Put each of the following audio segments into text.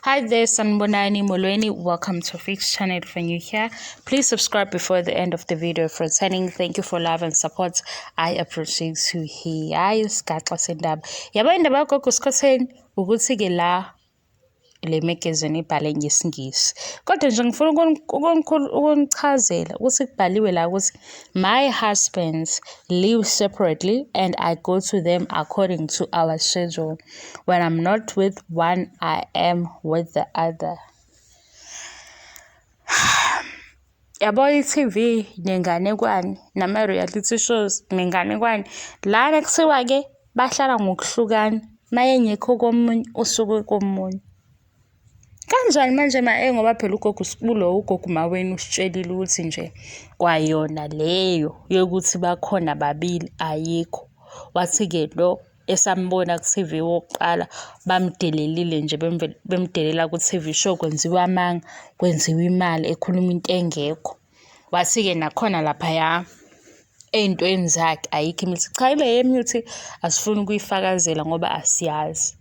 Hi there, Sanibonani Molweni. Welcome to Fix Channel. If you're new here, please subscribe before the end of the video. For returning, thank you for love and support. I appreciate you here. Hayi, isigaxa sendaba. Yabo, indaba kaGogo Skhotheni ukuthi-ke la le magazine ibhale ngesiNgisi. Kodwa nje ngifuna ukunichazela ukuthi kubhaliwe la ukuthi my husbands live separately and I go to them according to our schedule. When I'm not with one, I am with the other. Yabo, i-TV nenganekwane nama-reality shows nenganekwane. Lana kuthiwa-ke bahlala ngokuhlukana, mayengekho komunye usuke komunye. Kanjani manje ma ngoba phela ugogo ulo ugogo uMaweni usitshelile ukuthi nje kwayona leyo yokuthi bakhona babili ayikho. Wathi-ke lo esambona ku-TV wokuqala bamdelelile nje, bemdelela ku-TV show, kwenziwa amanga, kwenziwa imali, ekhuluma into engekho. Wathi-ke nakhona laphaya ey'ntweni zakhe ayikho imithi. Cha, ile yemithi asifuni ukuyifakazela ngoba asiyazi.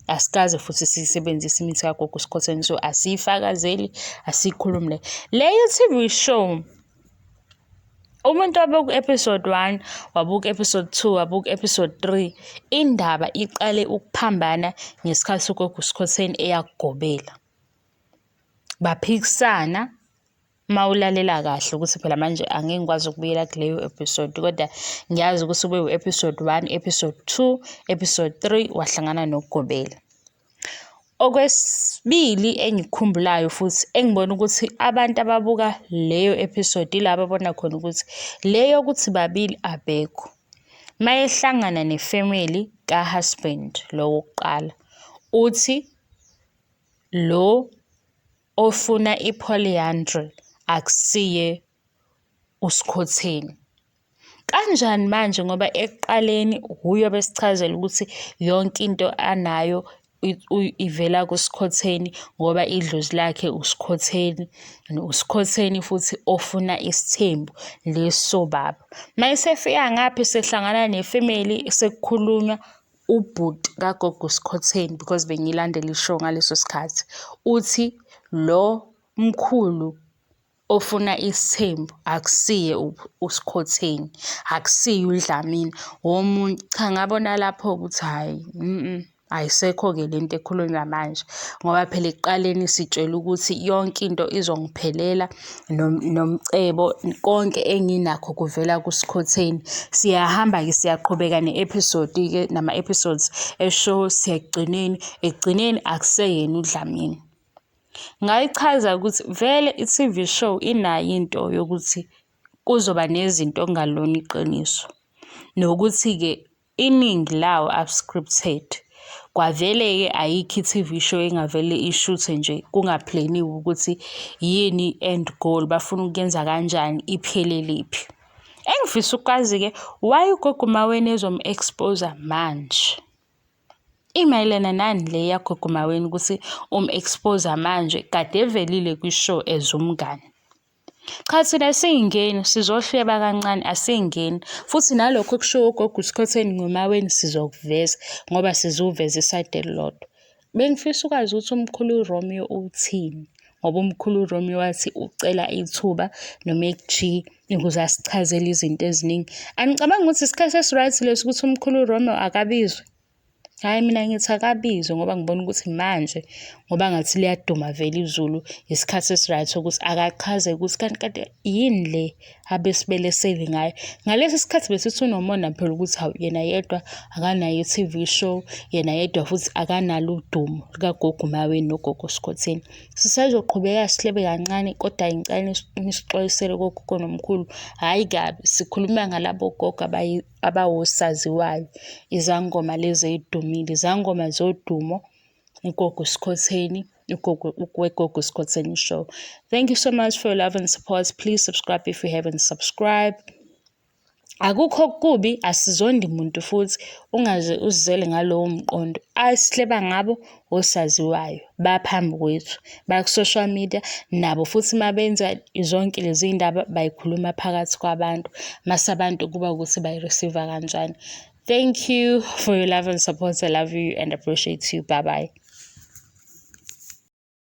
Asikaze futhi siyisebenzise imithi kaGogo Skhotheni, so asiyifakazeli, asiyikhulumi le. Leyo TV show, umuntu wabuka episode 1, wabuka episode 2, wabuka episode 3, indaba iqale ukuphambana ngesikhathi uGogo Skhotheni eyakugobela. Baphikisana uma ulalela kahle ukuthi phela manje angeke ngikwazi ukubuyela kuleyo episode, kodwa ngiyazi ukuthi ube u-episode 1, episode 2, episode 3 wahlangana nokugobela. Okwesibili engikukhumbulayo futhi engibona ukuthi abantu ababuka leyo episode ilaba abona khona ukuthi le yokuthi babili abekho. Mayehlangana nefamily ka-husband lo wokuqala, uthi lo ofuna i-polyandry akusiye uSkhotheni. Kanjani manje, ngoba ekuqaleni huye besichazela ukuthi yonke into anayo ivela kuSkhotheni ngoba idlozi lakhe uSkhotheni, uSkhotheni futhi ofuna isithembu lesi sobaba. Mayesefika ngapha sehlangana nefamily, sekukhulunywa ubhuti kaGogo Skhotheni, because bengiyilandela ishow ngaleso sikhathi, uthi lo mkhulu ofuna isithembu akusiye uSkhotheni, akusiye uDlamini, omunye. Cha, ngabona lapho ukuthi hhayi, ayisekho-ke lento ekhulunywa manje, ngoba phela ekuqaleni sitshelwe ukuthi yonke into izongiphelela nomcebo, konke enginakho kuvela kuSkhotheni. Siyahamba-ke, siyaqhubeka ne-episode-ke, nama-episodes eshow, siya ekugcineni, ekugcineni akuseyena uDlamini. Ngayichaza ukuthi vele i-TV show inayo into yokuthi kuzoba nezinto okungalona iqiniso, nokuthi-ke iningi lawo a-scripted. Kwavele-ke ayikho i-TV show engavele ishuthe nje kungaplaniwe ukuthi yini i-end goal, bafuna ukuyenza kanjani, ipheleliphi. Engifisa ukwazi-ke, why uGogo Maweni ezomu-expose-a manje? Imayelana nani le yaGogo Maweni ukuthi umu-expose-a manje kade evelile kwi-show as umngani? Cha, thina asingeni, sizohleba kancane, asingeni. Futhi nalokho okushiwo uGogo uSkhotheni ngoMaweni sizokuveza ngoba sizoveza isayidi elilodwa. Bengifisa ukwazi ukuthi umkhulu uRomeo uthini, ngoba umkhulu uRomeo wathi ucela ithuba noMac G ukuze asichazele izinto eziningi. Angicabangi ukuthi isikhathi esi-right lesi ukuthi umkhulu uRomeo akabizwe. Hhayi, mina ngithi akabizwe ngoba ngibona ukuthi manje ngoba ngathi liyaduma vele izulu, isikhathi esi-right ukuthi akachaze ukuthi kanti kade yini le abesibelesele ngayo. Ngalesi sikhathi besithi unomona phela ukuthi hawu, yena yedwa akanayo i-TV show, yena yedwa futhi akanalo udumo lukaGogo Maweni noGogo Skhotheni. Sisazoqhubeka sihlebe kancane, kodwa ngicela nisixwayisele kogogo nomkhulu. Hhayi kabi, sikhuluma ngalabo gogo abawosaziwayo, izangoma lezi ey'dumile, izangoma zodumo, uGogo Skhotheni, ugogo weGogo Skhotheni Show. Thank you so much for your love and support. Please subscribe if you haven't subscribed. Akukho kubi, asizondi muntu futhi ungaze uzizele ngalowo mqondo. Asihleba ngabo osaziwayo baphambi kwethu, baku-social media nabo futhi uma benza zonke lezi ndaba bayikhuluma phakathi kwabantu, mase abantu kuba ukuthi bayi-receive-a kanjani. Thank you for your love and support. I love you and appreciate you. Bye bye.